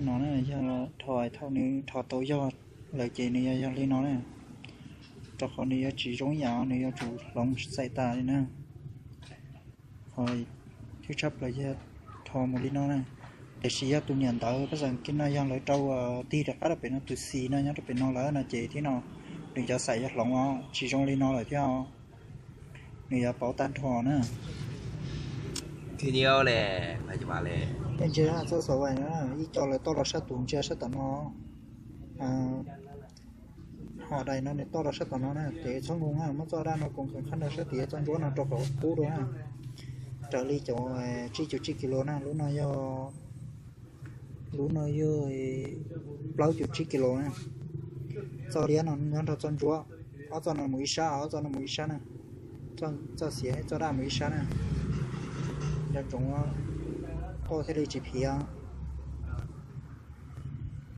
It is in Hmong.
No na, yog rho thaum nws rho tau yog lawm ces nws yuav yog li no na, rau qhov nws yuav tsis zoo ib yam, nws yuav tsum hloov xais tas li na. Qhov thib tshaj plaws yog rho mus li no na. Tiam sis yog tus niam ntawv pab xas kis no yog lawv rau tig rov qab rau pem no, tus xis no nyob rau pem no lawm no ces thib no nws cov xais yuav hloov os, tsis zoo li no lawm thiab os. Nws yuav pauv tag nrho na. Ib co lawv toj los sab tus ntsia sab tom no, ho dais no nws toj los sab tom no na, ces txhob nkoos na, muab txoj daj no koom qees qhab nrad sab tim txoj ntsuab no rau qhov qub dua na. Raws li cov tsib caug tsib kis lus na, lub no yog, lub no yog plaub caug tsib kis lus na. Txoj liab no nyob nrog txoj ntsuab, ob txoj no mus ib sab, ob txoj no mus ib sab na. Txoj xiav txoj daj mus ib sab na. Nco ntsoov, qoj thiaj li tsis phiv.